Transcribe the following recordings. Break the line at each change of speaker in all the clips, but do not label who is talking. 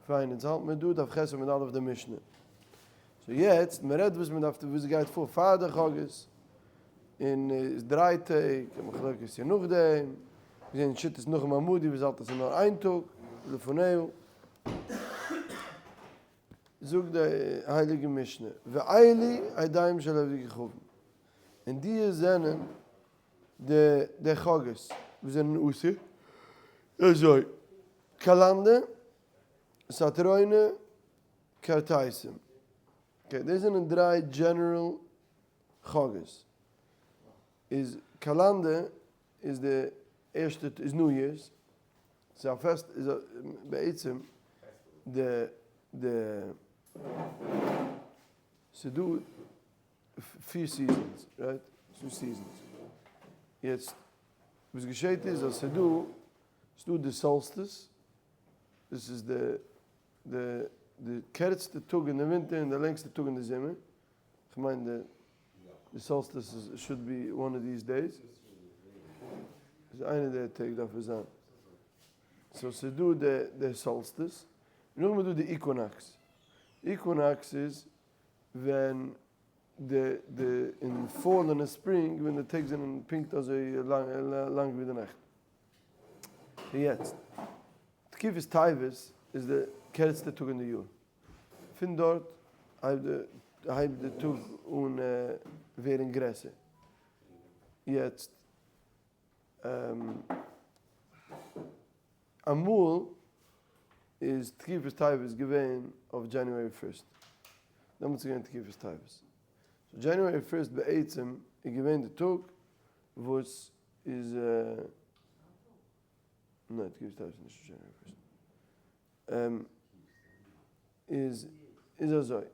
פיין, אונז האלט מיר דא דף ח' עמוד א' די משנה. so יעצט, מען רעדט וואס מען דארף וואס גייט פאר פאר די חגאות, און איז דריי טעג, און מחלוקת צו נאכדעם, מיר זעהן שיטת נחום המדי וואס האלט אז ס'איז נאר איין טאג, לפניו. זאגט די הייליגע משנה, ואלו הידיים של עובדי כוכבים, און די זענען די די חגאות וואס זענען אסור, אזוי, קאלאנדע, סאטרוינע, כרטייסים. okay, דאס זענען דריי general חגאות. איז קאלאנדע איז די ערשטע איז New Year's, ס'איז א פעסט איז בעצם די די ס'איז דא פיר seasons, right? ס'דא seasons. יעצט וואס געשעט איז אז ס'דא ס'דא די solstice, דאס איז די די די קערצטע טאג אין די ווינטער און די לענגסטע טאג אין די זומער, כ'מיין די די solstice איז should be one of these days, איז איינע די טעג דארף עס זיין. so ס'איז דא די די solstice, נאכדעם איז דא די equinox, equinox איז ווען די די אין fall און אין ספרינג ווען די טעג זענען פונקט אזוי לאנג ווי די נאכט. און יעצט, תקופת טבת איז די קערצטע טאג אין די יאר. פון דארט הייבט די הייבט די טאג אן ווערן גרעסער. יעצט אמאל איז תקופת טבת געווען אויף January first, דעמאלטס איז געווען תקופת טבת. so January first בעצם איז געווען די טאג וואס איז, ניין תקופת טבת איז נישט January first, איז איז אזוי,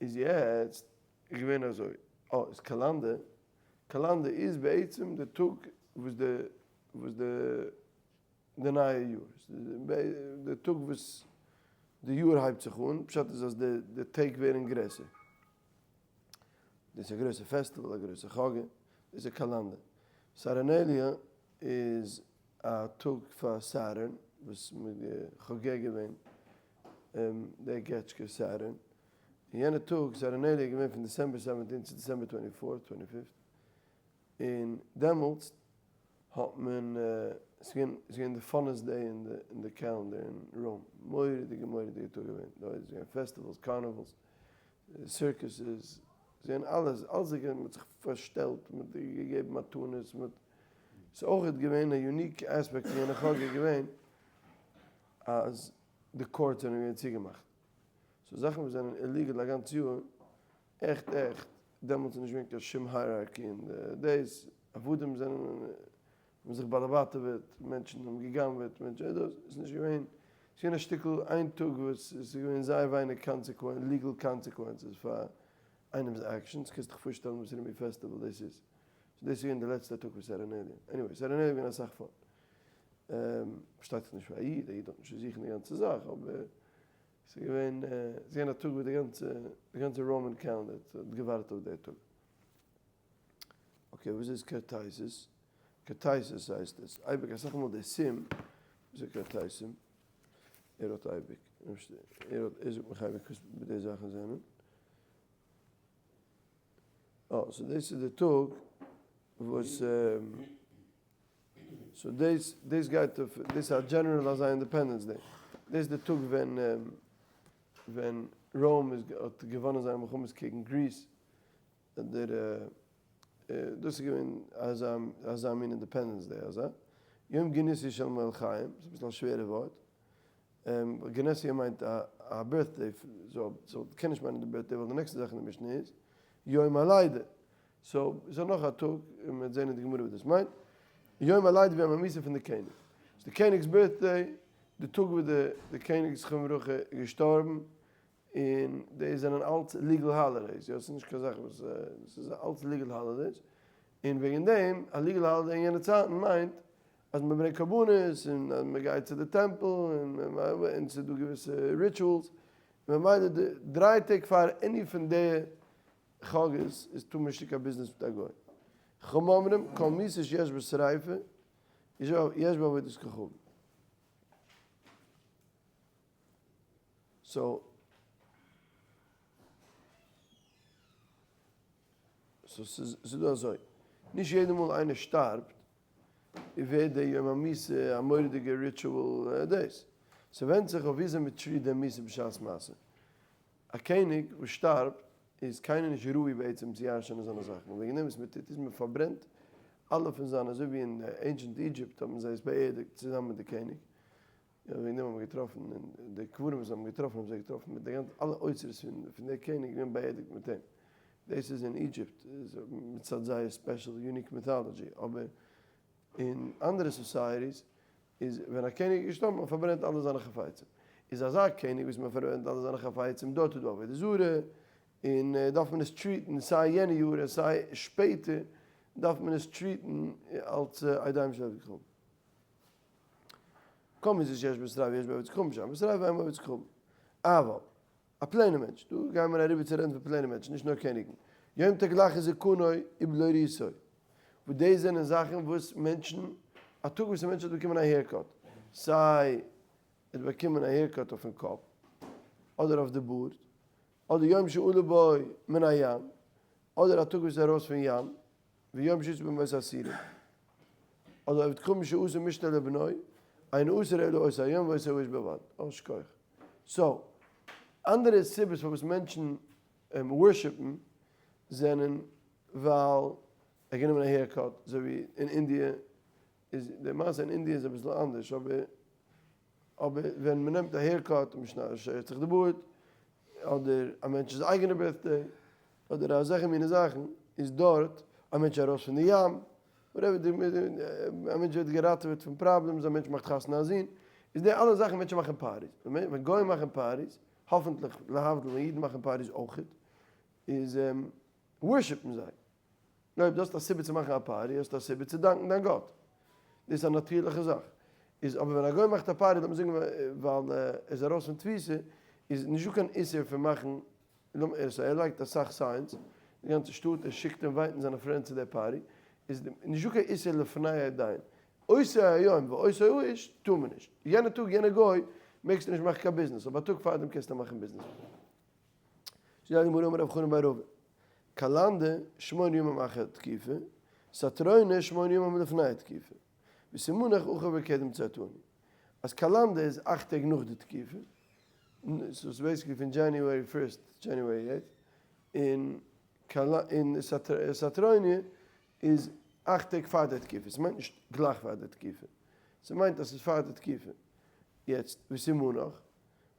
איז יעצט איז געווען אזוי, אה איז קאלאנדע, קאלאנדע איז בעצם די טאג וואס די וואס די די נייע יאר, די טאג וואס די יאר הייבט זיך אן, פשט איז אז די די טעג ווערן גרעסער, דאס איז א גרויסע פעסטיוואל, א גרויסע חגא, דאס איז קאלאנדע. Saturnalia איז א טאג פאר Saturn וואס מען האט חוגג געווען דער געטשקע Saturn, און יענע טאג Saturnalia איז געווען פון December 17 צו December 24 twenty fifth, און דעמאלטס האט מען, עס איז געווען די funnest day אין די calendar אין Rome, מורא'דיגע מורא'דיגע טאג געווען, דארט איז געווען festivals, carnivals, circuses, עס איז געווען אלעס, אלעס איז געווען, מען האט זיך פארשטעלט, מען האט געגעבן מתנות, מען האט, עס איז אויך געווען א unique aspect פון יענע חגא איז געווען אז די courts זענען געווען צוגעמאכט, so זאכן וואס זענען illegal א גאנץ יאר, עכט עכט, דעמאלטס איז נישט געווען קיין שום hierarchy אין די days, עבדים זענען האבן זיך באלעבאטעוועט, מענטשן האבן גע'גנב'עט, מענטשן דאס, איז נישט געווען, ס'איז געווען א שטיקל איין טאג וואס עס איז געווען זייער ווייניג legal consequences פאר איינעמ'ס actions, קענסט דיך פארשטעלן וואס מין פעסטיוואל דאס איז, so דאס איז געווען די לעצטע טאג פון Saturnalia, anyway, Saturnalia איז געווען אסאך fun, פארשטייט זיך נישט פאר א איד, א איד האט נישט צו זוכן די גאנצע זאך, אבער ס'איז געווען, ס'איז געווען א טאג וואס די גאנצע, די גאנצע Roman calendar האט געווארט אויף די טאג. okay, וואס איז כרטייסעס? כרטייסעס הייסט עס אייביג אסאך מאל די סים, וואס איז כרטייסים? ער האט אייביג, ער האט, ער זאגט מיך אייביג וואס די זאכן זענען. אה, so דאס איז די טאג וואס, so דאס, דאס גייט אויף, דאס איז א general אזא Independence Day. דאס איז די טאג ווען, ווען Rome איז, האט געוואנען זייער מלחמות קעגן Greece. דער, דאס איז געווען אזא, אזא מין Independence Day אזא. יום גנוסיא של מלכים, ס'איז אביסל א שווערע ווארט. גנוסיא מיינט א birthday, so קען נישט מיינען די birthday ווייל די נעקסטע זאך אין די משנה איז יום הלידה. so איז נאך א טאג, און מ'וועט זען אין די גמרא וואס דאס מיינט. יום הלידה ויום המיתה פון די קעניג. ס'איז די קעניג'ס birthday, די טאג וואס די קעניג זכרונו לברכה איז געשטארבן, און די זענען אלץ legal holidays, יא ס'איז נישט קיין זאך וואס, ס'איז אלץ legal holidays, און וועגן דעם א legal holiday אין יענע צייטן מיינט אז מען ברענגט קרבנות און אז מען גייט צו די טעמפל און ס'איז דא געוויסע rituals, ממילא די דריי טעג פאר any פון די חגאות איז טאר מען נישט טון קיין ביזנעס מיט א גוי. חכמים אומרים כל מיתה שיש בה שריפה יש בה עבודת כוכבים. So so ס'איז דא אזוי, נישט יעדע מאל איינער שטארבט ווערט דער יום המיתה א מורא'דיגע ritual דאס, ס'ווענדט זיך אויף וויאזוי מ' treat דער מיתה בשעת מעשה. א קעניג וואס שטארבט איז קיינער נישט ראוי בעצם צו ירש'ענען זיינע זאכן, וועגן דעם וואס מען טוט איז מען פארברענט אלע פון זיינע, אזוי ווי אין ancient Egypt האט מען זיי עס באערדיגט צוזאמען מיט די קעניג, יא וועגן דעם האט מען געטראפן אין די קברים וואס זיי האבן געטראפן האבן זיי געטראפן מיט די גאנצע אלע אוצרות פון דער קעניג געווען באערדיגט מיט אים, דאס איז אין Egypt מצד זייער special unique mythology, אבער אין אנדערע societies איז ווען א קעניג איז געשטארבן האט מען פארברענט אלע זיינע חפצים, איז אזא קעניג וואס מען פארברענט אלע זיינע חפצים דארט איז דא עבודה זרה און דארף מען עס treat ן סיי יענע יאר און סיי שפעטער דארף מען עס treat ן אלס עדים של עבד כוכבים. כל מי שיש בשריו יש בעבד כוכבים שם בשריו ואין בעבד כוכבים. אבל א plain ע מענטש, דא גייען מיר אריבער צו רעדן פון plain ע מענטשן, נישט נאר קעניגן, יום תגלח זקנו ובלוריתו, וואס דאס זענען זאכן וואס מענטשן, א טאג וואס א מענטש האט באקומען א haircut, סיי ער האט באקומען א haircut אויפן קאפ, אדער אויף די בארד, אדער יום שעלה בו מן הים, אדער א טאג וואס איז ארויס פון ים, ויום שיצא מבית האסורים, אדער עבד כוכבים שעשה משתה לבנו, אין אסור אלא אותו היום ואותו האיש בלבד. אה, שכוח. So, אנדערע סיבות פארוואס מענטשן worship ן זענען ווייל ער האט גענומען א haircut, אזוי ווי אין אינדיע איז די מעשה אין אינדיע איז אביסל אנדערש אבער אבער ווען מען נעמט א haircut און מען שערט זיך די בארד אדער א מענטש'ס אייגענע birthday אדער אזעלכע מיני זאכן איז דארט א מענטש ארויס פון די ים whatever א מענטש ווערט געראטעוועט פון problems א מענטש מאכט חתונה א זון איז די אלע זאכן מענטשן מאכן parties ווען גוים מאכן parties האפענטליך להבדיל ווען אידן מאכן parties אויכעט איז worship ן זיי. נו אויב דו האסט א סיבה צו מאכן א party האסטו א סיבה צו דאנקן דיין גאט. דאס איז א נאטירליכע זאך. איז אבער ווען א גוי מאכט א party לאמיר זאגן ווייל ער איז ארויס פון תפיסה איז נישטא קיין איסור פון מאכן ער לייגט אסאך signs די גאנצע שטאט ער שיקט invite ן זיינע friends צו די party איז נישטא קיין איסור לפני העדים. אותו היום ואותו האיש טאר מען נישט. יענע טאג יענע גוי מעגסטו נישט מאכן קיין ביזנעס אבער א טאג פארדעם קענסטו מאכן ביזנעס מיט אים. זאגט די גמרא אמר רב חנן בר רבא, קלנדא שמונה ימים אחר תקיפה, סטרוניא שמונה ימים לפני תקיפה, וסימנך אחור וקדם צאתנו, אז קלנדא איז אכט טעג נאך די תקיפה, סאו ס'איז basically פון January first צו January eighth, און סטרוניא איז אכט טעג פאר די תקיפה, ס'מיינט נישט גלייך פאר די תקיפה, ס'מיינט אז ס'איז פאר די תקיפה, יעצט וסימנך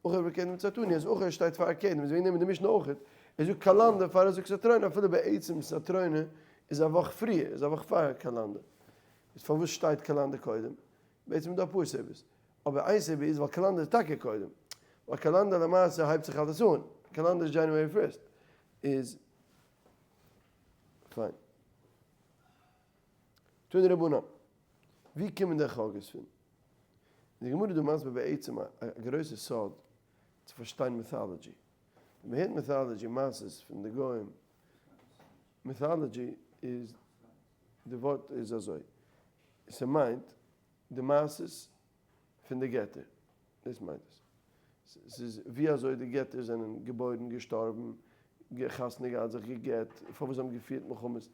אחור וקדם צאתנו אז אחור שטייט פאר קדם איז וועגן דעם אין די משנה אויכעט, ער זאגט קלנדא פאר ער זאגט סטרוניא אפילו בעצם סטרוניא איז א וואך פריער איז א וואך פאר קלנדא, איז פארוואס שטייט קלנדא קודם? בעצם איז דא אפאר סיבות, אבער איין סיבה איז ווייל קלנדא איז טאקע קודם, ווייל קלנדא למעשה הייבט זיך אלעס אן, קלנדא איז January first, איז פיין. תנו רבנן, ווי קומען די חגאות פון? די גמרא איז דא מסביר בעצם א גרויסע סוד צו פארשטיין mythology. ווען מען הערט mythology מעשות פון די גוים, mythology איז די ווארט איז אזוי, ס'מיינט די מעשות פון די געטער, דאס מיינט עס. ס'איז ווי אזוי די געטער זענען געבוירן, געשטארבן, חתונה געהאט, זיך גע'גט, פארוואס זיי האבן געפירט מלחמות.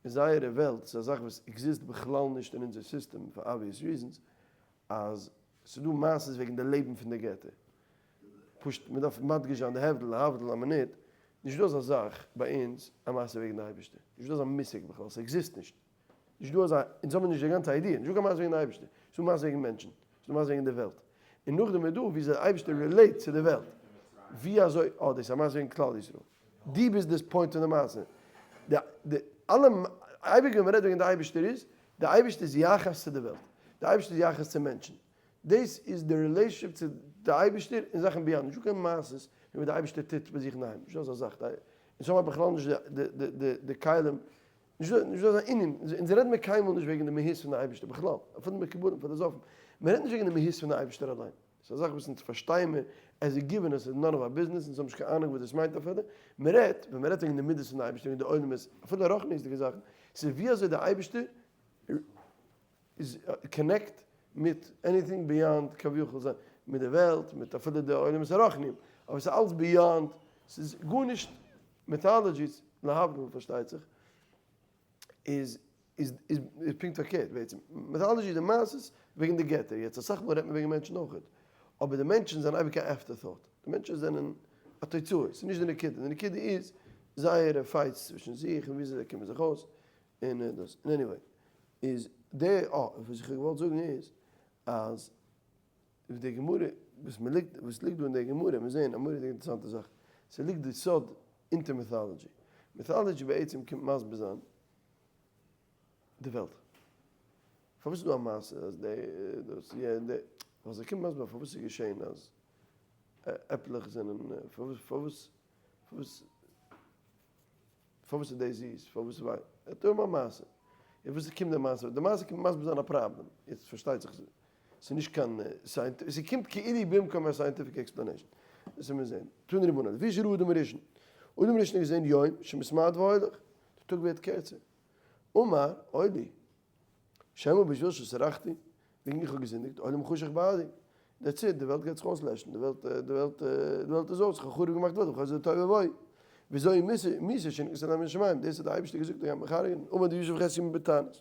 אין זייערע וועלט, ס'איז א זאך וואס exist בכלל נישט אין אונזער סיסטעם פאר obvious reasons, אז ס'איז דא מעשות וועגן די לעבן פון די געטער. פשוט מ'דארף מדגיש זיין די הבדל, להבדיל א מינוט, נישט דא אזא זאך ביי אונז א מעשה וועגן די אייבערשטער, נישט דא אזא מושג בכלל, ס' exist נישט. נישט דא אזא, אונז האבן נישט די גאנצע idea, נישט דא קיין מעשה וועגן די אייבערשטער, ס'איז דא מעשה וועגן מענטשן, ס'איז דא מעשה וועגן די וועלט, און נאכדעם איז דא ווי אזוי די אייבערשטער relate צו די וועלט, ווי אזוי, אה דאס איז א מעשה וועגן כלל ישראל, דו ביסט די point פון די מעשה, די די אלע, אייביג ווען מ'רעדט וועגן די אייבערשטער איז, די אייבערשטער איז יחס צו די וועלט, די אייבערשטער איז יחס צו מענטשן, דאס איז די relationship צו די אייבערשטער און זאכן beyond, נישטא קיין מעשות ווי די אייבערשטער טוט ביי זיך אינדערהיים, נישטא אזא זאך, אונז האבן בכלל נישט די די די כלים נישט דא נישט דא אזא ענין, אונז רעדן מיר קיינמאל נישט וועגן די מהות פון די אייבערשטער בכלל, אפילו די מקובלים פילאזאפן, מען רעדט נישט וועגן די מהות פון די אייבערשטער אליין, ס'איז א זאך וואס אונז פארשטייען מיר as a given עס איז none of our business, אונז האבן נישט קיין אהנונג וואס דאס מיינט אפילו, מען רעדט, ווען מען רעדט וועגן די מידות פון די אייבערשטער, וועגן די עולמות, אפילו רוחניות'דיגע זאכן, ס'איז ווי אזוי די אייבערשטער איז connect מיט anything beyond כביכול זיין. מיט די וועלט, מיט אפילו די עולמות הרוחניים, אבער ס'איז אלץ beyond, ס'איז גארנישט mythologies, להבדיל פארשטייט זיך, איז איז איז פונקט פארקערט בעצם, mythology די מעשות וועגן די געטער, יעצט אסאך מאל רעדט מען וועגן מענטשן אויכעט, אבער די מענטשן זענען אייביג א afterthought, די מענטשן זענען א תוצאה, ס'איז נישט די נקודה, די נקודה איז זייערע fights צווישן זיך און וויאזוי זיי קומען זיך אויס, און דאס, און anyway, איז די, אה, וואס איך האב געוואלט זאגן איז, אז די גמרא, וואס מען ליגט, וואס ליגט דא אין די גמרא, מיר זעען א מורא'דיגע אינטערעסאנטע זאך, ס'ליגט די סוד אונטער mythology. Mythology בעצם קומט מסביר זיין די וועלט. פארוואס איז דא א מעשה אז די, דאס, יענע, די, ווייל זיי קומט מסביר זיין פארוואס איז געשען אז עפלעך זענען, פארוואס, פארוואס, פארוואס. פארוואס איז דאס זיס? פארוואס וויי? ער האט א מעשה. און וואס קומט די מעשה? די מעשה קומט מסביר זיין א פראבלעם. יעצט פארשטייט זיך ס'איז נישט קיין scientific, ס'קומט כאילו במקום א scientific explanation. דאס וועט מען זען. תנו רבנן, לפי שראה אדם הראשון. אדם הראשון האט געזען יום שמתמעט והולך. די טאג ווערט קערצער. אמר, אוי לי. שמא בשביל שסרחתי, וועגן איך האב געזינדיגט, עולם חשך בעדי. That's it, די וועלט גייט זיך אויסלעשן, די וועלט, די וועלט, די וועלט איז אויס, איך האב חרוב געמאכט די וועלט, איך האב תוהו ובוהו. וויאזוי מיתה שנקנסה מן השמים, דאס האט דער אייבערשטער געזאגט ער גייט מיך הרג'נען, עמד וישב ח' ימים בתענית,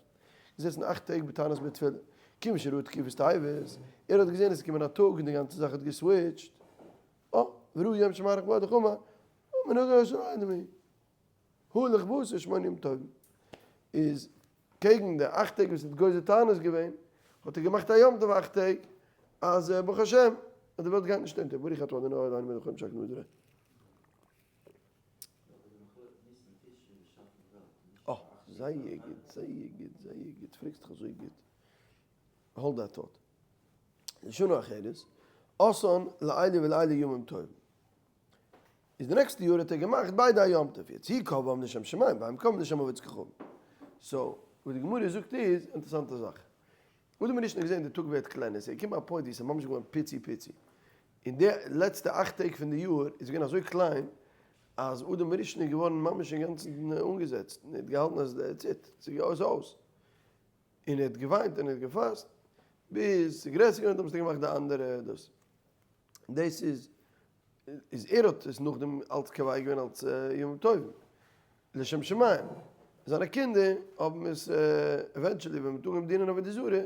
געזעצן אכט טעג בתענית בתפילה, כיוון שראה תקופת טבת, ער האט געזען עס איז געקומען א טאג און די גאנצע זאך האט געסוויטשט, אה, וראה יום שמאריך והולך אמר, מנהגו של עולם הוא. הלך ועשה שמונה ימים טובים, איז קעגן די אכט טעג וואס ער האט גוזר תענית געווען, האט ער געמאכט א יום טוב אכט טעג, אז ברוך השם אז די וועלט גייט נישט אונטער, ברוך אתה אדוני אלוהינו מלך העולם שהכל נהיה בדברו. אה, זייער גוט, זייער גוט, זייער גוט, פרעגסט דיך אזוי גוט. Hold that thought. לשנה אחרת, עשאן לאלה ולאלה ימים טובים. איז די נעקסטע יאר האט ער געמאכט ביידע א יום טוב, יעצט הוא קבעם לשם שמים והם קבעום לשם עובד כוכבים. So וואס די גמרא זאגט איז, אינטערעסאנטע זאך. אדם הראשון האט געזען די טאג ווערט קלענער, ס'איז געקומען א point ווי ס'איז ממש געווארן פיצי פיצי. און די לעצטע אכט טעג פון די יאר איז געווען אזוי קליין, אז אדם הראשון איז געווארן ממש אינגאנצן אנגעזעצט, און ער האט געהאלטן אז that's it, ס'איז אויס. און ער האט געוויינט און ער האט געפאסט, ביז ס'איז גרעסער געווארן, דעמאלטס האט ער געמאכט די אנדערע דאס. דאס איז איז ער האט עס נאכדעם אלץ קובע געווען אלץ ימים טובים לשם שמים, זיינע קינדער האבן עס eventually ווען מ'האט אנגעהויבן דינען עבודה זרה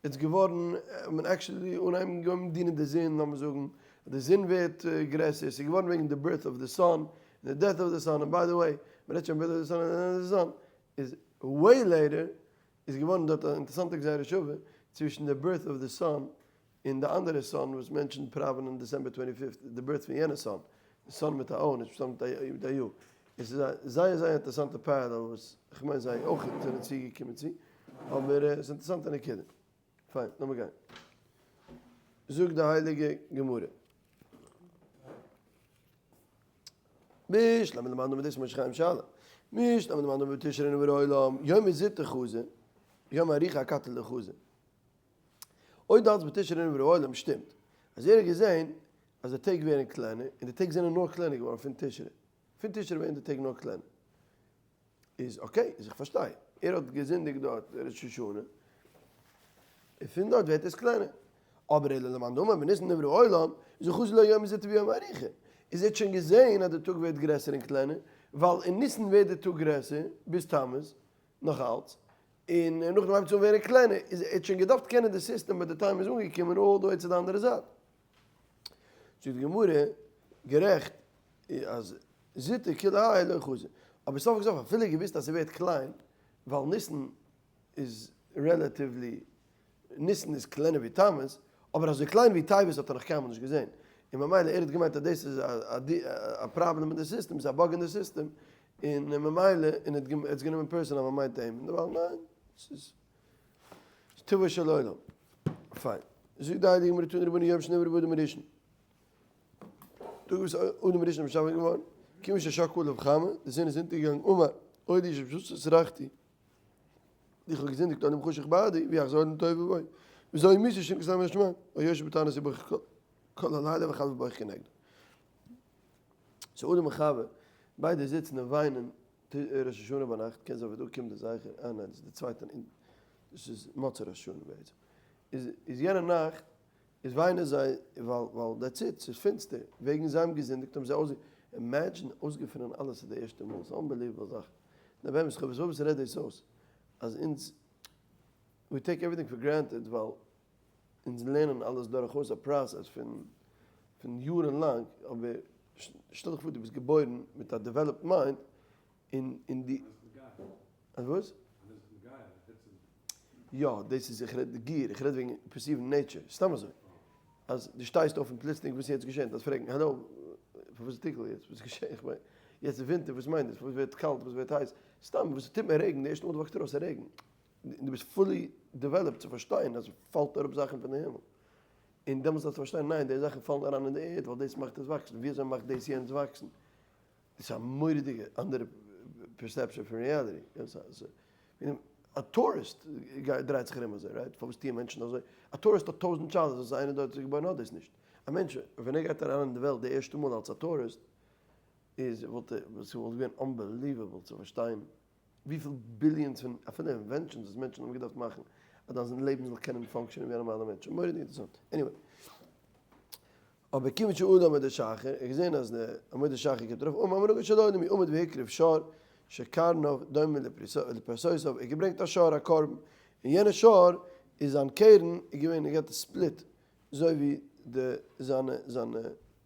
איז געווארן האט מען actually אנהייבן געהויבן דינען די זון לאמיר זאגן די זון ווערט גרעסער ס'איז געווארן וועגן די birth of the sun און די death of the sun און by the way מ'רעדט שוין birth of the sun און death of the sun איז way later איז געווארן דארט א אינטערעסאנטע גזירה שווה צווישן די birth of the sun און די אנדערע sun וואס מענטשן פראווענען December twenty fifth איז די birth פון יענע sun, די sun מיט א O נישט סתם מיט א U. עס איז א זייער זייער אינטערעסאנטע parallel וואס כ'מיין זיי אויך זענען צוגעקומען צו, אבער עס איז אינטערעסאנטע נקודה. פיין, לאמיר גיין. זאגט די הייליגע גמרא. בשלמא למאן דאמר דאס משה חיים שאלה. בשלמא למאן דאמר בתשרי נברא העולם, יומא זוטא חזי, יומא אריכא אכתי לא חזי. אויב דו האלטסט בתשרי נברא העולם שטימט אז ער האט געזען אז די טעג ווערן קלענער און די טעג זענען נאר קלענער געווארן פון תשרי, פון תשרי ווערן די טעג נאר קלענער איז okay איז איך פארשטיי ער האט געזינדיגט דארט ראש השנה און פון דארט ווערט עס קלענער אבער אלא למאן דאמר בניסן נברא העולם איז חזי ליה יומא זוטא ויומא אריכא איז ער האט שוין געזען אז די טאג ווערט גרעסער און קלענער ווייל אין ניסן ווערט די טאג גרעסער ביז תמוז נאך אלץ, און נאכדעם הייבט עס אן ווערן קלענער, איז ער האט שוין געדארפט קענען די סיסטעם ביי די time איז אנגעקומען all the way צו די אנדערע זייט. זאגט די גמרא, גערעכט אז זוטא כולי האי לא חזי, אבער סוף כל סוף אפילו געוויסט אז ס'ווערט קליין, ווייל ניסן איז relatively ניסן איז קלענער ווי תמוז, אבער אזוי קליין ווי טבת האט ער נאך קיינמאל נישט געזען, און ממילא ער האט געמיינט אז דאס איז א פראבלעם אין די סיסטעם, ס'איז א bug אין די סיסטעם, און ממילא און ער האט עס גענומען personal אז מ'מיינט אים, און דערווייל ניין, ס'איז טבעו של עולם. פיין. זאגט די הייליגע גמרא תנו רבנן יום שנברא בו אדם הראשון. טאג וואס אדם הראשון איז באשאפן געווארן, כיוון ששקעה עליו חמה, די זון איז אונטערגעגאנגען, אמר, אוי לי שסרחתי, איך האב געזינדיגט עולם חשך בעדי, ויחזור העולם תוהו ובוהו. וזוהי מיתה שנגזרה מן השמים, היושב בתענית ובוכה כל הלילה וחוה בוכה כנגדו. סאו אדם און חוה ביידע זיצן און וויינען ראש השנה ביינאכט, קען זיין פון דא קומט די זכר, אה ניין דאס איז די צווייטע, דאס איז מוצאי ראש השנה בעצם, איז יענע נאכט. איז וויינען זיי ווייל ווייל that's it, ס'איז פינסטער, וועגן זיי האבן געזינדיגט האבן זיי אויס, imagine אויסגעפונען אלעס איז די ערשטע מאל, ס'איז unbelievable זאך, נאר באמת כ'האב עס וואס רעדט דאס אויס אז אונז we take everything for granted ווייל אונז לערנען אלעס דורכאויס א process פון פון יארן לאנג, אבער שטעל דיך פאר דו ביסט געבוירן מיט א developed mind און און די. אז וואס? יא, דאס איז איך רעד די גיר, איך רעד וועגן perceive ן nature, סתם אזוי. אז דו שטייסט אויף און פלוצלינג וואס איז יעצט געשען? דארפסט פרעגן, האלא, פארוואס איז טונקל יעצט? וואס איז געשען? איך מיין, יעצט איז ווינטער, וואס מיינט דאס? פארוואס ווערט קאלט? וואס ווערט הייס? סתם, וואס טוט מען רעגן? די ערשטע מאל דו וואקסט ארויס איז רעגן. און דו ביסט fully developed צו פארשטיין אז פאלט אראפ זאכן פון די הימל. און דעמאלטס דארפסטו פארשטיין, ניין, די זאכן פאלן אריין אין די ערד ווייל דאס מאכט עס וואקסן. ווי אזוי מאכט דאס יענץ וואקסן? דאס איז א מורא'דיגע אנדערע perception פון reality. א tourist גייט דרייט זיך ארום אזוי, right? פארוואס טוען מענטשן אזוי? א tourist האט טויזנט שאלות וואס איינער דארט איז געבוירן האט דאס נישט. א מענטש ווען ער גייט אריין אין די וועלט די ערשטע מאל אלס א tourist איז וואלט ער ס'וואלט געווען unbelievable צו פארשטיין וויפיל billions פון אפילו inventions וואס מענטשן האבן געדארפט מאכן אז דיין לעבן זאל קענען function ען ווי א נארמאלער מענטש. מורא'דיג אינטערעסאנט. Anyway. אבער כיוון שעלה עמוד השחר, ער האט געזען אז די עמוד השחר קומט ארויף, אמר מנהגו של עולם הוא עמד והקריב שור שקרנו דומה לפרסותיו, ער האט געברענגט א שור א קרבן, און יענע שור איז זיין קרן איז געווען ער האט געהאט א split אזוי ווי די זיינע זיינע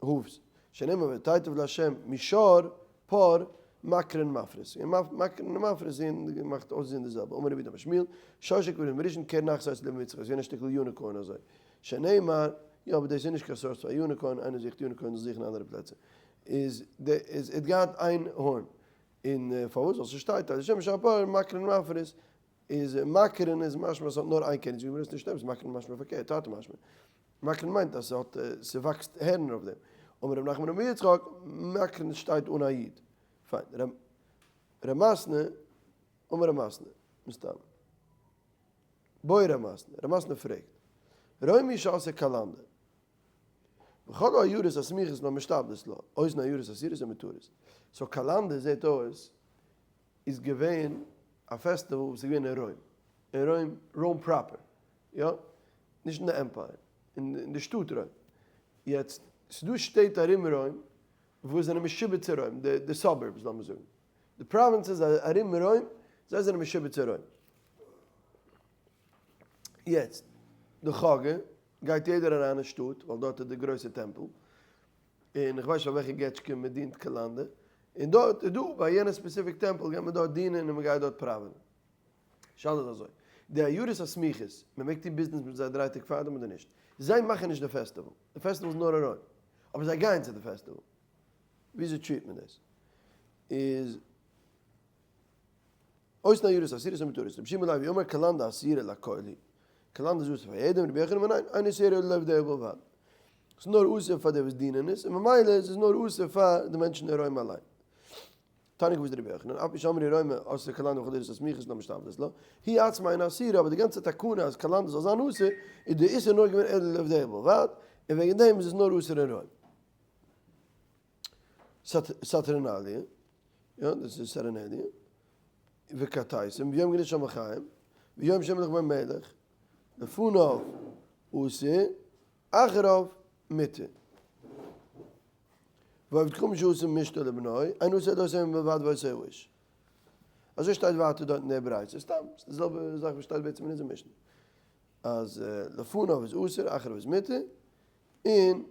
hooves, שנאמר ותיטב לה' משור פר מקרן מפריס, און מקרן און מפריס זעהן געמאכט אויסזעהן די זעלבע, אמר רבי יהודה אמר שמואל, שור שקרנו בראשון קרן אחת היתה לבן יצחק, איז געווען א שטיקל unicorn אזוי, שנאמר, יא אבער דאס איז נישט קיין source פאר unicorn, איינער זוכט unicorn זאל זוכן אנדערע פלעצער, איז די איז ער האט געהאט איין horn, און פארוואס ווייל ס'שטייט אז השם שור פר מקרן מפריס, איז מקרן איז משמע אז ס'האט נאר איין קרן, זאגט די גמרא ס'נישט אמת, מקרן משמע פארקערט, תרתי משמע, מקרן מיינט אז ס'האט ס'וואקסט הערנער אויף דעם, אמר רב נחמן אמר יצחק, מקרן שטייט אן א יוד, פיין, ר' מתנה, אמר ר' מתנה, מסתם. בעי ר' מתנה, ר' מתנה פרעגט, רומי שעשה קלנדא, וכל העיירות הסמוכות לה משתעבדות לה, אותן עיירות אסורות או מותרות. So קלנדא זעט אויס איז געווען א פעסטיוואל וואס איז געווען אין רוים, אין רוים, Rome proper, יא, נישט אין די empire, אין די שטאט רוים. יעצט, ס'איז דא שטעט ארום רוים וואס זענען משועבד צו רוים, די suburbs לאמיר זאגן, די provinces ארום רוים, זיי זענען משועבד צו רוים. יעצט, די חגא גייט יעדער אריין אין שטאט, ווייל דארט איז די גרויסע טעמפל, און איך ווייס נישט פאר וועלכע געטשקע מען דינט קלנדא, און דארט איז דא, ביי יענע specific טעמפל גייט מען דארט דינען און מען גייט דארט פראווענען. שאלה איז אזוי, די עיירות הסמוכות, מען מעג טון ביזנעס מיט זיי דריי טעג פארדעם אדער נישט? זיי מאכן נישט די פעסטיוואל, די פעסטיוואל איז נאר אין רוים, אבער זיי גייען צו די פעסטיוואל. וויאזוי treat מען דאס? איז אותן עיירות אסורות או מותרות, רבי שמעון לוי אומר קלנדא אסורה לכל היא, קלנדא איז אסור פאר יעדעם, רבי יוחנן אומר ניין, אינה אסורה אלא לעובדיה בלבד, ס'איז נאר אסור פאר די וואס דינען עס, און ממילא איז עס נאר אסור פאר די מענטשן אין רוים אליין. תניא כוותיה דרבי יוחנן, אף על פי שאמרו רומי אסרה קלנדא וכל עיירות הסמוכות לה משתעבדות לה, היא עצמה אינה אסורה, אבער די גאנצע תקנה אז קלנדא זאל זיין אסור, איז די איסור נאר געווען אלא לעובדיה בלבד, און וועגן דעם איז עס נאר אסור אין רוים. סאטרנליה, יא דאס איז סארענעליע, וכתייסים, ויום גניש שם החיים, ויום שם מלך בן מלך, לפניו אסור, אחריו מותר. ועובד כוכבים שעושים משתה לבנו, אין עושה אלא עושה בלבד ועושה האיש. אזוי שטייט ווייטער דארט אין דער ברייתא, סתם, ס'איז די זעלבע זאך וואס שטייט בעצם אין אונזער משנה, אז לפניו איז אסור, אחריו איז מותר, און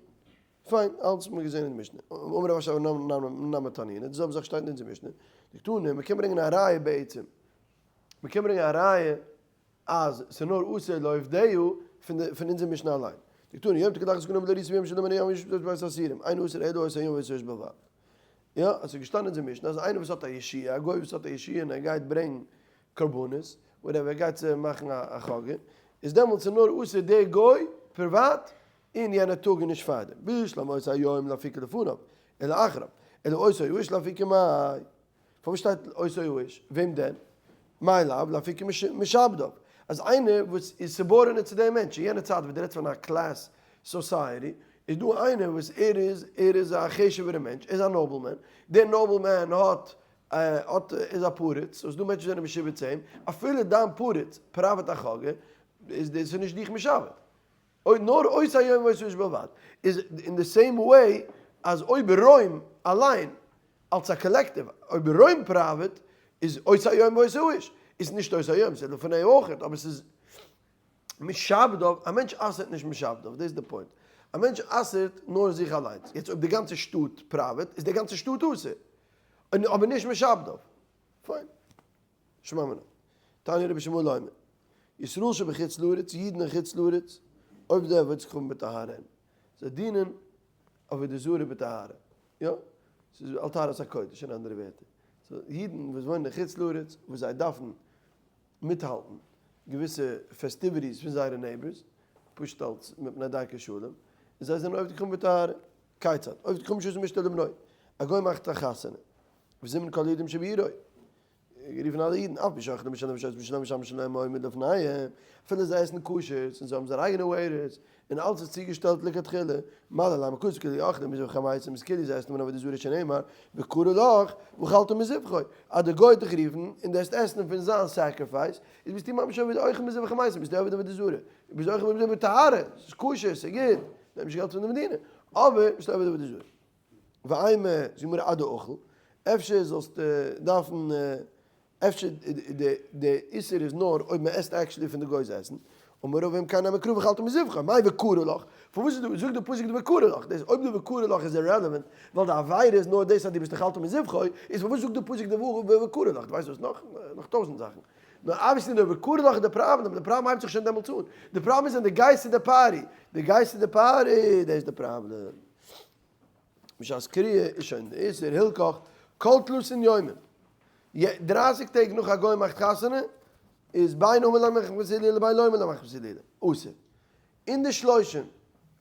פיין, אלץ האט מען געזען אין די משנה. אמר רב אשי נמי תנינא, די זעלבע זאך שטייט אין אונזער משנה. דקתני, מען קען ברענגען א ראיה בעצם. מען קען ברענגען א ראיה אז ס'איז נאר אסור לעובדיה פון די פון אונזער משנה אליין. דקתני, יום תקלחת זקנים ולא ריסו ויום שלום מן הים וישב בית האסורים, אין אסור אלא אותו היום ואותו האיש בלבד. יא, עס איז געשטאנען אין אונזער משנה אז איינער וואס האט א ישועה, א גוי וואס האט א ישועה און ער גייט ברענגן קרבנות, whatever, ער גייט צו מאכן א חגא, איז דעמאלטס איז נאר אסור דער גוי פריוואט, און יענער טאג איז נישט פארדעם, בשלמא אותו היום לאפוקי לפניו, אלא אחריו, אלא אותו האיש לאפוקי מאי. פארוואס שטייט אותו האיש? וועם דען? מאי לאו לאפוקי משעבדיו. אז איינער וואס איז subordinate צו דעם מענטש, אין יענע צייט וואס דו רעדסט פון א class society, איז דא איינער וואס ער איז, ער איז א חשוב'ערע מענטש, ער איז א nobleman, דער nobleman האט האט איז א פריץ, סאו ס'דא מענטשן וואס זענען משועבד צו אים, אפילו דיין פריץ פראוועט א חגא, איז דאס נישט דיך משעבד. אויב נאר אותו היום ואותו האיש בלבד, איז אין די same way אז אויב רוים אליין אלס א collective, אויב רוים פראוועט איז אותו היום ואותו האיש, איז נישט אותו היום, ס'איז לפני אויכעט, אבער ס'איז משעבדיו, א מענטש אסר'ט נישט משעבדיו, דאס איז די point, א מענטש אסר'ט נאר זיך אליינס, יעצט אויב די גאנצע שטאט פראוועט איז די גאנצע שטאט אסור, אבער נישט משעבדיו, פיין. שמע מינה. תניא רבי ישמעאל אומר, ישראל שבחוץ לארץ, אידן אין חוץ לארץ, עובדי עבודת כוכבים בטהרה הם. זיי דינען עבודה זרה בטהרה. יא, ס'איז על טהרת הקודש אין אנדערע ווערטער. so אידן וואס וואוינען אין חוץ לארץ, וואס זיי דארפן מיטהאלטן געוויסע festivities פון זייערע neighbors, פשוט אלס מפני דרכי שלום, און זיי זענען עובדי כוכבים בטהרה. כיצד? עובד כוכבים שעשה משתה לבנו. א גוי מאכט א חתונה. וזימן כל היהודים שבעירו. גערופן אלע אידן, אף בשוחט משלם ושוחט משלם ושם משלם עומד לפניהם, אפילו זיי עסן כשר'ס און זיי האבן זייער אייגענע waiters, און אלץ איז צוגעשטעלט לכתחילה, מעלה למה כתוב כאילו אוכלים מזבח המתים איז כאילו זיי עסן פון עבודה זרה שנאמר וקרא לך ואכלת מזבחו, אז דער גוי האט דיך גערופן און דו עסט עסן פון זיין sacrifice, איז ביסטו ממש עובד אוכל מזבח המתים, ביסטו עובד עבודה זרה, ביסט אוכל מזבח בטהרה, ס'איז כשר, ס'איז גוט, נעם נישט געלט פון די מדינה, אבער ביסט עובד עבודה זרה. ואימא זאגט מיר אדאכל, אפשר זאלסטו דארפן, אפשר די איסור איז נאר אויב מען עסט actually פון די גוי'ס עסן, אמר רבא אם כן נמי קרא ואכלת מזבחו, מאי וקרא לך, פארוואס איז דא, זאגט די פסוק די וקרא לך, דאס אויב די וקרא לך איז irrelevant, ווייל די עבירה איז נאר דאס אז דו ביסט אכלת מזבחו, איז פארוואס זאגט די פסוק די וקרא לך, דו ווייסט וואס נאך, נאך טויזנט זאכן. נאר obviously די וקרא לך איז די פראבלעם, די פראבלעם הייבט זיך שוין דעמאלטס אן, די פראבלעם איז ווען דו גייסט צו די party, דו גייסט צו די party, דאס איז די פראבלעם. בשעת קריאה איז שוין די איסור הילכך כל תלתין יומין. דרייסיג טעג נאך א גוי מאכט חתונה איז בין אמר למחמת הילולא בין לא אמר למחמת הילולא אסור. אין די שלושים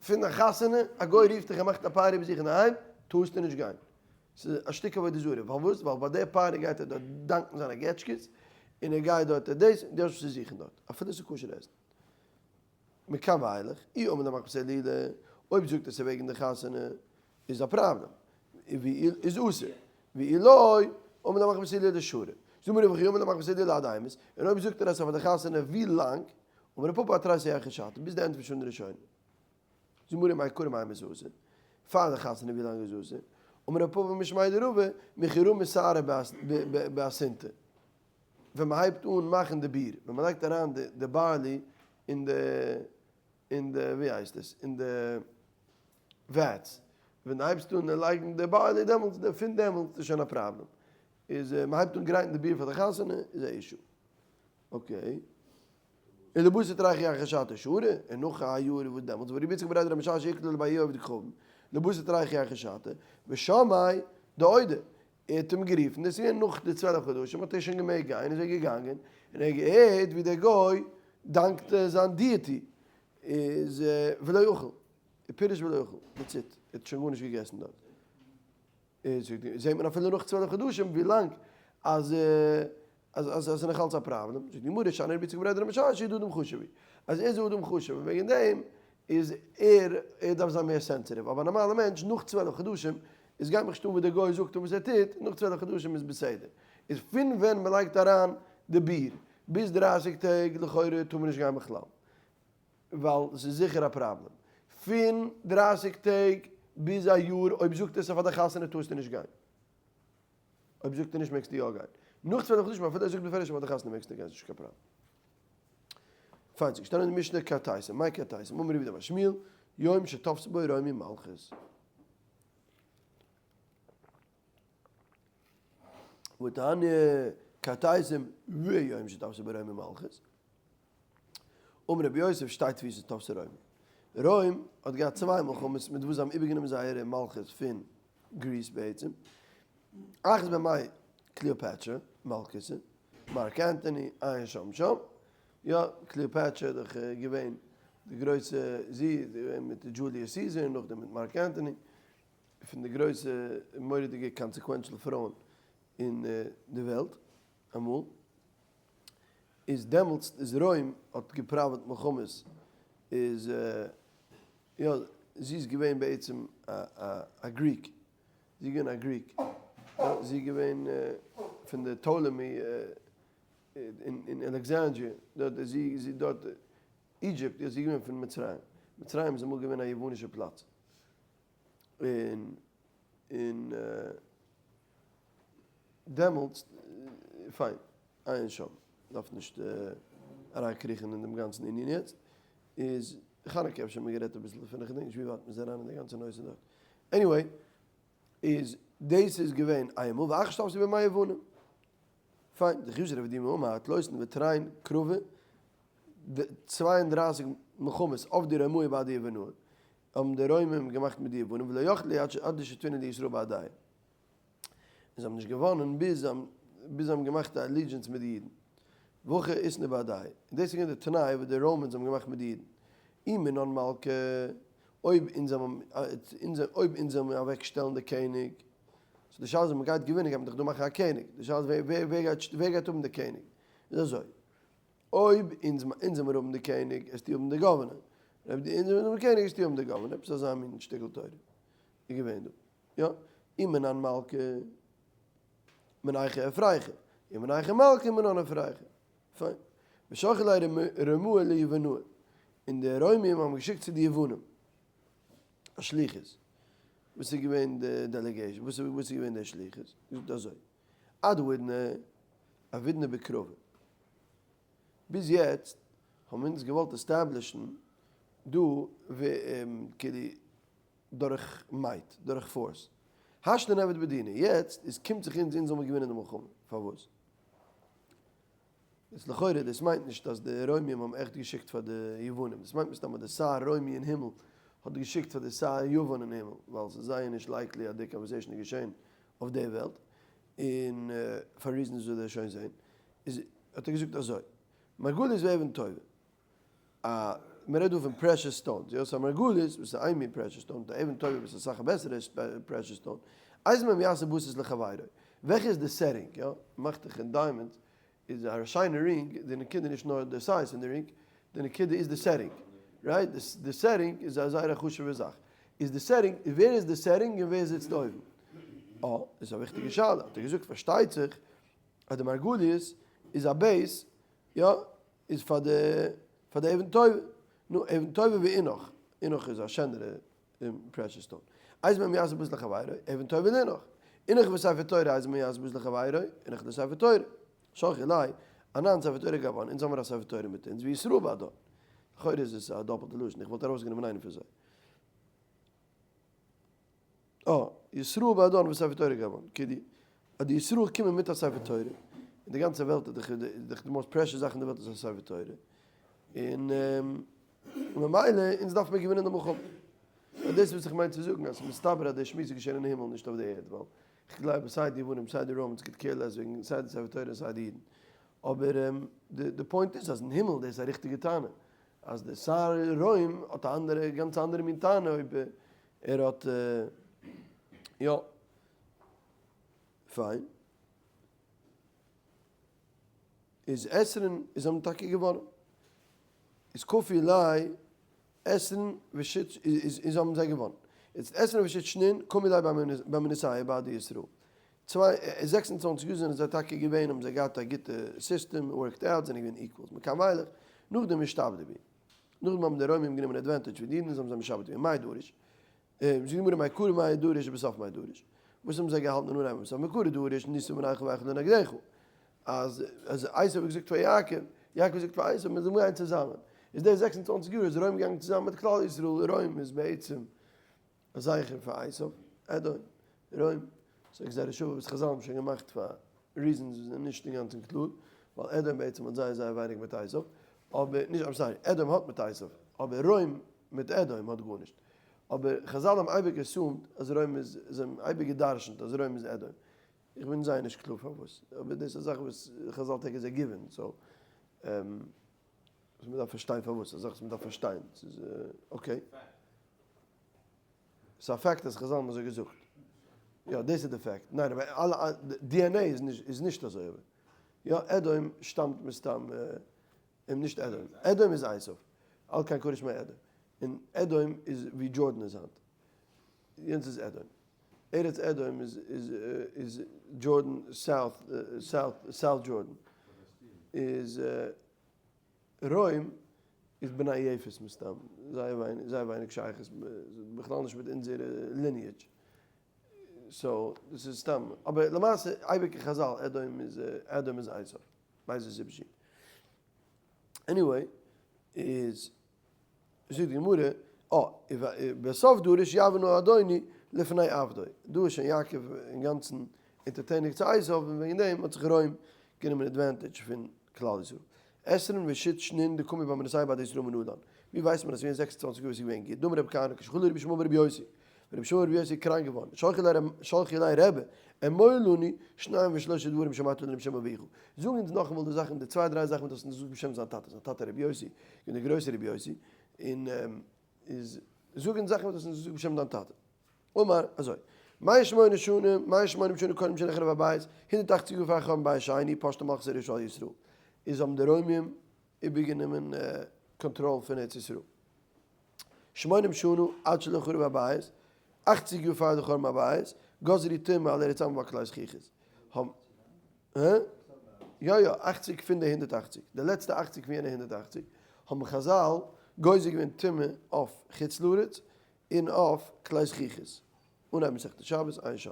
פון די חתונה א גוי רופט דיך און מאכט א party ביי זיך אינדערהיים טארסטו נישט גיין. ס'איז א שטיק עבודה זרה. פארוואס? ווייל ביי די party גייט ער דארט דאנקן זיינע געטשקעס און ער גייט דארט דאס און דו האסט וואס צו זוכן דארט אפילו ס'איז כשר עסן. מכאן ואילך, אי אמר למחמת הילולא, אויב זאגט ער ס'איז וועגן די חתונה, איז א פראבלעם, איז אסור, ואי לא, אמר למחמת הילולא שרי. זאג מיר וכי אמר למחמת הילולא עד אימת, און אויב זאגט ער אז ס'איז פאר די חתונה ווי לאנג, אמר רב פפא עד תריסר ירחי שתא, ביז די end פון שנה ראשונה. זאג מיר מעיקרא מאימת אסור, פאר די חתונה ווי לאנג איז אסור, אמר רב פפא משמיה דרבא, מכי רמי שערא באסינתא. ווען מען הייבט אן מאכן די ביר, ווען מען לייגט אריין די barley אין די, אין די, ווי הייסט עס, אין די vats, ווען דו הייבסט אן לייגן די barley דעמאלטס, פון דעמאלטס איז שוין א פראבלעם, איז מען הייבט אן גרייטן די ביר פאר די חתונה איז א issue. Okay. און לבתר תרייכא ירחי שתא שרי, און נאך א יאר וואס דעמאלטס, ורבי יצחק בריה דרב משרשיא איקלע לבי עובדי כוכבים, לבתר תרייכא ירחי שתא, ושמעיה דעודי, ער האט אים גערופן, דאס איז געווען נאך די 12 חדשים, האט ער שוין געמעגט גיין, איז ער געגאנגען, און ער האט געהערט ווי דער גוי דאנקט זיין deity, איז ולא אכל, פירוש ולא אכל, that's it, ער האט שוין גארנישט געגעסן דארט. איז זעט מען אפילו נאך 12 חדשים ווי לאנג אז אז אז עס איז נאך אלץ א פראבלעם, זאגט די גמרא, שאני רבי יצחק בריה דרב משרשיא דאדם חשוב הוא, אז ער איז אדם חשוב און וועגן דעם איז ער ער דארף זיין מער sensitive, אבער א נארמאלע מענטש נאך 12 חדשים איז גייט מיך נישט אן וואס דער גוי זאגט און וואס ער טוט, נאך 12 חדשים איז בסדר. איז פון ווען מען לייגט אריין די ביר ביז 30 טעג לכאורה טאר מען נישט גיין בכלל, ווייל ס'איז זיכער א פראבלעם. פון 30 טעג ביז א יאר אויב זאגט ער ס'איז פאר די חתונה טארסטו נישט גיין. אויב זאגט ער נישט מעגסטו יא גיין. נאך 12 חדשים אפילו ער זאגט בפירוש פאר די חתונה מעגסטו גיין ס'נישט קיין פראבלעם. פיין ס'איז געשטאנען אין די משנה כרטיסים, מאי כרטיסים? אמר רב יהודה אמר שמואל, יום שתפסה בו רומי מלכות. והתניא כרטיסים ויום שתפסה בו רומי מלכות. אמר רבי יוסף שתי תפיסות תפסה רומי. רוים האט געהאט צוויי מלחמות מיט וואס זיי האבן איבערגענומען זייערע מלכות פון Greece בעצם. אחת בימי קליאפעטרא מלכותא, מארק ענטאני, עיין שם שם. יא, קליאפעטרא איז דאך געווען די גרויסע, זי איז געווען מיט דזשוליוס סיזער און נאכדעם מיט מארק ענטאני, פון די גרויסע מורא'דיגע consequential פרויען אין די וועלט אמאל. איז דעמאלטס איז רוים האט געפראוועט מלחמות איז יא זי איז געווען בעצם א Greek זי איז געווען א Greek יא זי איז געווען פון די טאלעמי אין אלעקזענדריע דארט איז זי זי דארט Egypt יא זי איז געווען פון מצרים. מצרים איז אמאל געווען א יוונישע פלאץ. און און דעמאלטס, פיין, עיין שם, דארף נישט אריינקריכן אין דעם גאנצן ענין יעצט, איז חנוכה אפשר האט מען גערעדט אביסל דערפון, איך געדענק נישט ווי ווייט מ'איז אריין אין די גאנצע נושא דארט. Anyway, איז דאס איז געווען איינמאל, ואחר שתפסו בימי יוונים. פיין, די חיזוק רבי דימא אמר, תלויסן ותריין קרובה, 32 מלחמות אויף די רומאי ביי די יוונאים, האבן די רוימים געמאכט מיט די יוונים, ולא יכלו עד דשתפינהו לישראל בהדייהו. און זיי האבן נישט געוואנען ביז זיי האבן געמאכט א allegiance מיט די אידן. והכי אתנהו בהדייהו. און דאס איז געווען די תנאי וואס די Romans האבן געמאכט מיט די אידן. אי מינן מלכא, אויב אונז אויב אונז זאל מיר אוועק שטעלן די קעניג, so די שאלה איז אויב מען גייט געווינען גייט מען דאך דא מאכן א קעניג, די שאלה איז ווער ווער גייט ווער גייט האבן די קעניג, איז אזוי, אויב אונז אונז זאל מיר האבן די קעניג עסטו האבן די governor, אויב די אונז זאל מיר האבן די קעניג עסטו האבן די governor, עפעס אזא מין שטיקל תורה איז געווען דא, יא, אי מינן מלכא מינייכו אפרייכו, אי מינייכו מלכא מינן אפרייכו, פיין. ושלחו ליה רומאי ליוונאי, און די רוימים האבן געשיקט צו די יוונים א שליחות, וואס איז געווען די delegation, וואס איז געווען די שליחות? געזאגט אזוי, עד האידנא עבידנא בקרבא, ביז יעצט האבן אונז געוואלט establish ן דא כאילו דורך might, דורך force, השתא נעביד בדינא, יעצט איז קומט זיך אונז אונז זאל מיר געווינען די מלחמה, פארוואס? איז לכאורה דאס מיינט נישט אז די רוימים האבן עכט געשיקט פאר די יוונים, דאס מיינט מסתמא די שר רומי אין הימל האט געשיקט פאר די שר יוון אין הימל, ווייל ס'איז זייער נישט likely אז די conversation איז געשען אויף די וועלט, און פאר reasons וואס וועט שוין זען, איז האט ער געזאגט אזוי, מרגליות ואבן טובה, א מען רעדט דא פון precious stones, יא, so מרגליות וואס איז איין מין precious stone, די אבן טובה וואס איז אסאך א בעסערע precious stone, איזה מהם יעשה בסיס לחבירו, וועלכע איז די setting, יא, מאכט דיך אין diamond, איז א שיינע רינג, די נקודה נישט נאר די size פון די רינג, די נקודה איז די setting, right? די setting איז א זייער א חשוב'ע זאך. איז די setting, ווער איז די setting און ווער זיצט אויבן? אה, דאס איז א וויכטיגע שאלה. האט ער געזאגט, פארשטייט זיך אז די מרגליות איז א base, יא, איז פאר די פאר די אבן טובה. נו, אבן טובה ואינך, אינך איז א שענערע precious stone. איזה מהם יעשה בסיס לחבירו, אבן טובה לינך. אינך וספר תורה איזה מהם יעשה בסיס לחבירו, אינך לספר תורה. שלחו ליה, אנן ספר תורה גבן, אונז האמיר א ספר תורה מיט אונז, וישראל בהדן. לכאורה איז עס א דאפלטע לשון, איך וואלט ארויסגענומען איינע פון זיי. אה, ישראל בהדן וספר תורה גבן, כדי אז די ישראל קומען מיט א ספר תורה, און די גאנצע וועלט איז דאך די most precious זאך אין די וועלט איז א ספר תורה, און ממילא אונז דארף מיר געווינען די מלחמה. און דאס איז וואס איך מיין צו זאגן, אז ס'איז מסתבר אז די שמועס איז געשען אין הימל נישט אויף די ערד, ווייל איך גלייב אז סיי די יוונים סיי די Romans could care less וועגן סיי די ספר תורה און סיי די אידן. אבער די point איז אז אין הימל דאס איז א ריכטיגע טענה, אז די שר רוים האט א אנדערע גאנץ אנדערע מין טענה אויב ער האט יא פיין. איז עשרין איז האבן טאקע געווארן איז כפי לי עשרין ושית איז איז האבן זיי געווארן יעצט עשרין ושית שנין קומי לי במנוסאי בעדי ישראל צוויי 26 יאר זענען זיי טאקע געווען האבן זיי געהאט א גוטע סיסטעם worked out זענען געווען equals מכאן ואילך נאכדעם אישתעבדו בי נאכדעם האבן די רוימים גענומען advantage פון די אידן און זיי האבן זיי משעבד געווען מאי דריש זאגט די גמרא מעיקרא מאי דריש ובסוף מאי דריש וואס האבן זיי געהאלטן אין אנהייב און בסוף מעיקרא דריש נישא בנייך ואכלה נגדך אז אז עשו האט געזאגט פאר יעקב, יעקב האט געזאגט פאר עשו, מיר זאלן גיין צוזאמען. איז די 26 יאר איז רוים געגאנגען צוזאמען מיט כלל ישראל, רוים איז בעצם א זכר פאר עשו, אדום, רוים, ס'איז א גזירה שוה וואס חזל האבן שוין געמאכט פאר reasons וואס זענען נישט אינגאנצן קלאר, ווייל אדום בעצם האט זייער זייער ווייניג מיט עשו, אבער נישט, I'm sorry, אדום האט מיט עשו, אבער רוים מיט אדום האט גארנישט. אבער חזל האבן אייביג assumed אז רוים איז, זיי האבן אייביג גע'דרש'נט אז רוים איז אדום. איך בין זייער נישט קלאר פארוואס, אבער דאס איז א זאך וואס חזל take as a given, so וואס מ'דארף פארשטיין פארוואס, א זאך וואס מ'דארף פארשטיין, ס'איז okay. ס'איז א fact אז חזל האבן אזוי געזאגט. יא, דאס איז די fact. ניין, אבער אלע DNA איז נישט אזוי אבער. יא, אדום שטאמט מסתם, נישט אדום, אדום איז עשו, על כן קרא שמה אדום. און אדום איז ווי Jordan איז היינט. יענץ איז אדום. ארץ אדום איז איז איז Jordan south south south Jordan איז רוים. איז בני יפת מסתם, זייער ווייניג, זייער ווייניג שייכות, בכלל נישט מיט אונזערע lineage. So דאס איז סתם, אבער למעשה אייביג אין חזל אדום איז אדום איז עשיו, מאיזה סיבה שהיא. Anyway, איז זאגט די גמרא, אה, בסוף דרש יבנה אדוני לפני עבדו, דא איז שוין יעקב אינגאנצן אונטערטעניג צו עשיו און וועגן דעם האט זיך רוים גענומען advantage פון כלל ישראל. עשרין ושית שנין דקמו במנסיי בעדי ישראל מנלן. ווי ווייסט מען אז ס'איז געווען 26 יאר וואס איז געווען גוט? דאמר רבי כהנא כשחלה רבי ישמעאל ברבי יוסי, ווען רבי ישמעאל ברבי יוסי איז קראנק געווארן, שלחו אלי רבי, אמור לנו שניים ושלושה דברים שמעת לנו בשם אביך. זאג אונז נאכאמאל די זאכן, די צוויי דריי זאכן וואס דו האסט אונז געזאגט בשם זיין טאטע, זיין טאטע רבי יוסי, געווען דער גרויסער רבי יוסי, און איז זאג אונז זאכן וואס דו האסט אונז געזאגט בשם דיין טאטע. אמר, אזוי, מאה שמונה שנה, 180 שנה קודם שנחרב הבית, 180 יאר פאר חורבן בית שני, פשטה מלכות הרשעה על ישראל. איז האבן די רוימים איבערגענומען קאנטראל פון ארץ ישראל. שמונים שנה עד שלא חרב הבית, 80 יאר פאר די חורבן הבית, גזרו טומאה על ארץ עמם ועל כלי זכוכית. האבן, הא? יא יא, 80 פון די 180, די לעצטע 80 פון יענע 180, האבן חזל גוזר געווען טומאה אויף חוץ לארץ, און אויף כלי זכוכית. אנהייב מסכת שבת, עיין שם.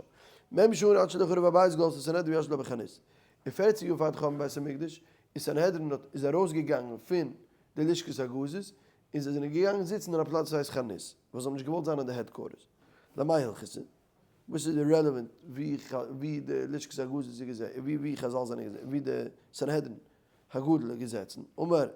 מ' שנה עד שלא חרב הבית גלתה סנהדרין וישבה בחנות. און 40 יאר פאר די חורבן בית המקדש איז סנהדרין האט איז ארויסגעגאנגען פון די לשכת הגזית און זיי זענען געגאנגען זיצן אין א פלאץ וואס הייסט חנות, ווייל זיי האבן נישט געוואלט זיין אין די headquarters. למאי הלכתא? וואס איז relevant ווי די לשכת הגזית איז געזעצן, ווי חזל זענען געזעצן, ווי די סנהדרין הגדול איז געזעצן? אמר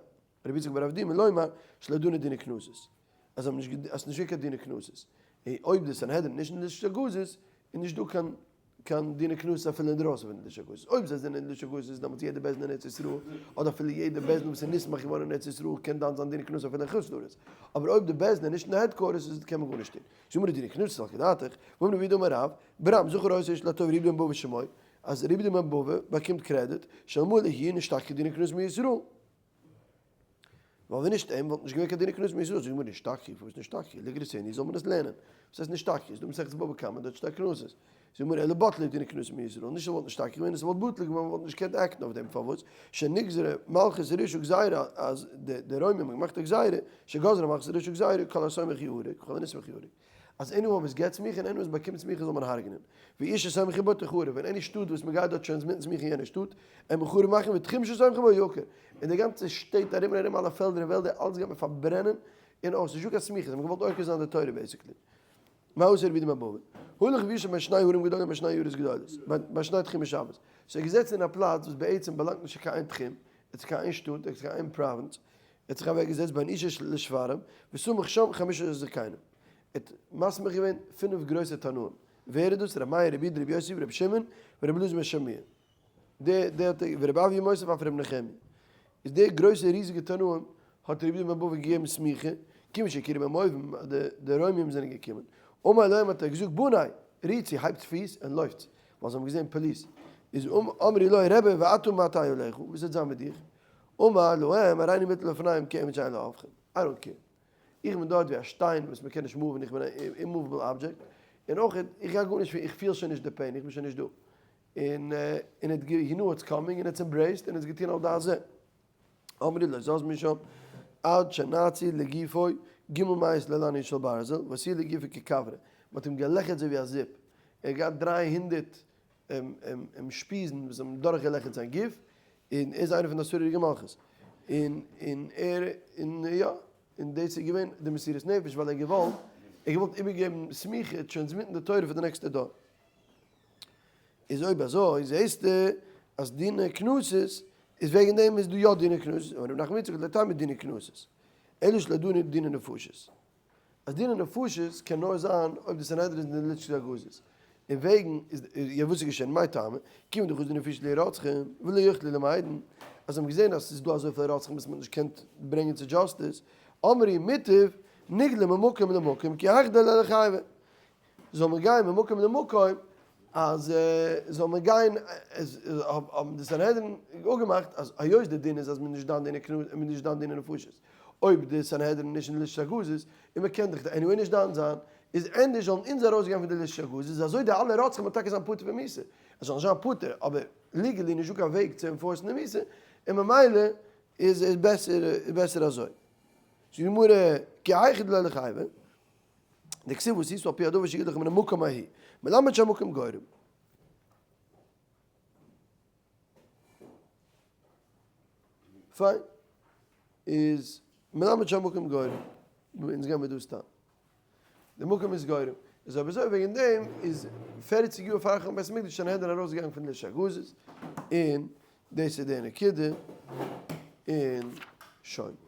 רבי יצחק בר אבדימי לומר שלא דנו דיני קנסות, אז זיי האבן נישט אז ס'איז נישט געווען קיין דיני קנסות, און אויב די סנהדרין נישט אין לשכת הגזית איז נישט דא קיין קיין דיני קנסות אפילו אינדרויסן פון די לשכת הגזית, אויב זיי זענען אין לשכת הגזית איז דעמאלטס יעדע בית דין אין ארץ ישראל, אדער אפילו יעדע בית דין וואס איז נסמך געווארן אין ארץ ישראל קען דן זיין דיני קנסות אפילו אין חוץ לארץ, אבער אויב די בית דין איז נישט אין די headquarters איז קען מען גארנישט טון. זאג מיר דיני קנסות סלקא דעתך, והאמר רב יהודה אמר רב, ברם זכר אותו איש לטוב רבי יהודה בן בבא שמו, אז רבי יהודה בן בבא באקומט קרעדיט, שאלמלא הוא נשתכחו דיני קנסות מישראל. ווייל ווען נישט אים וואלט נישט געווען קיין דיני קנסות מישראל, זאגט די גמרא נשתכחו, פארוואס נשתכחו? לגריסני זאל מען עס לערנען, וואס הייסט נשתכחו? איז דא מסכת בבא קמא דארט שטייט קנסות, זאגט די גמרא אלא בטלו דיני קנסות מישראל, נישט עס וואלט נשתכח געווען, עס וואלט בטל געווארן, מען וואלט נישט געקענט act ן אויף דעם, פארוואס? שנגזרה מלכות רשעה גזירה, אז די רוימים האבן געמאכט א גזירה, שגזרה מלכות רשעה גזירה, כל הסומך יהרג, כל הנסמך יהרג. אז anyone וואס געבט סמיכה און anyone וואס באקומט סמיכה זאל מען הרג'נען. ועיר שסומכין בה תחרב, ווען any שטאט וואס מ'גייט דארט transmit ן סמיכה אין יענע שטאט, ער מען חרוב מאכן ותחום שסומכין בה יעקר. און די גאנצע שטעט ארום און ארום אלע פעלדער און וועלדער אלעס גייט מען פארברענען און אויס. נישטא קיין סמיכה, זיי האבן געוואלט עוקר זיין די תורה basically. מה עשה רבי יהודה בן בבא? הלך וישב בין שני הרים גדולים בין שני עיירות גדולות, בין שני תחומי שבת. ס'איז געזעצן אין א פלאץ וואס בעצם באלאנגט נישט צו קיין איין תחום, צו קיין איין שטאט, צו קיין איין פראווינץ, ער האט זיך אוועק געזעצט בין איש לשפרעם, וסמך שם חמשה זקנים. ער האט מסמיך געווען פינף גרויסע תנאים. ווער איז דאס? רבי מאיר, רבי יהודה, רבי יוסי, רבי שמעון, ורבי אלעזר בן שמוע. די די האט ער, ורבי אביה מוסיף אף רבי נחמיה. איז די גרויסע ריזיגע תנאים האט רבי יהודה בן בבא געגעבן סמיכה, כיוון שהכירו בהם אויבים, אז די די רוימים זענען געקומען. אמר להם האט ער געזאגט בני, רוצו, הייבטס פיס און לויפטס, ווייל זיי האבן געזען police. איז אמרו לו רבי ואתה מה תהא עליך, וואס וועט זיין מיט דיך? אמר להם הריני מוטל לפניהם כאבן שאין לה הופכין, I don't care. איך בין דארט ווי א שטיין וואס מען קען נישט move ן, איך בין א immovable object, און אויך איך גיי גארנישט פילן, איך פיל שוין נישט די pain, איך בין שוין נישט דא. און און האט he knew what's coming און האט עס embraced און האט עס געטון על דעת זה. אמרו לא זז משם עד שנעצו לגופו ג' מאות ללניות של ברזל ועשו לגופו ככברה, מען האט אים געלעכערט אזוי ווי א זופ, ער האט געהאט 300 שפיזן וואס האבן דורכגעלעכערט זיין גוף, און ער איז איינער פון די עשרה הרוגי מלכות, און און ער און יא, און דאס איז געווען די מסירות נפש ווייל ער האט געוואלט, ער האט געוואלט איבערגעבן סמיכה, transmit ן די תורה פאר די נעקסטע דור. איז אויב אזוי זעהסטו אז דיני קנסות איז וועגן דעם איז דא יא דיני קנסות, אמר רב נחמן יצחק לא טעמא דיני קנסות, אלא שלא דנו דיני נפשות. אז דיני נפשות קען נאר זיין אויב די סנהדרין איז אין די לשכת הגזית, און וועגן איז יא וואס איז געשען מאי טעמא, כיוון דחזו נפישי לרוצחים ולא יכלו למיידן, אז זיי האבן געזען אז ס'איז דא אזויפיל רוצחים וואס מ'האט נישט געקענט ברענגען צו justice, אמרו מוטב ניגלה ממקום למקום כי היכי דלא ליחייבו, זאל מען גיין ממקום למקום, אז זאל מען גיין, האבן די סנהדרין אפגעמאכט אז היות די דין איז אז מען איז נישט דן דיני קנאות און מען איז נישט דן דיני נפשות, אויב די סנהדרין איז נישט אין לשכת הגזית, און מען קען דאך anyway נישט דן זיין, איז ענדערש זאלן אונז ארויסגיין פון די לשכת הגזית, אזוי די אלע רוצחים וועלן טאקע זיין פטור פון מיתה, עס זאל נישט זיין פטור, אבער legally נישטא קיין וועג צו enforce ן די מיתה, און ממילא איז בעסער אזוי. זאגט די גמרא, כי היכי דלא ליחייבו, דכתיב ועשית על פי הדבר שיגיד לך מן המקום ההוא, מלמד שהמקום גורם. פיין. איז מלמד שהמקום גורם. אונז גייען מיר דא סתם. די מקום איז גורם. איז אויב אזוי וועגן דעם איז פערציג יאר פאר חורבן בית המקדש סנהדרין ארויסגעגאנגען פון ליל הגזית, און דאס איז די נקודה, און שוין.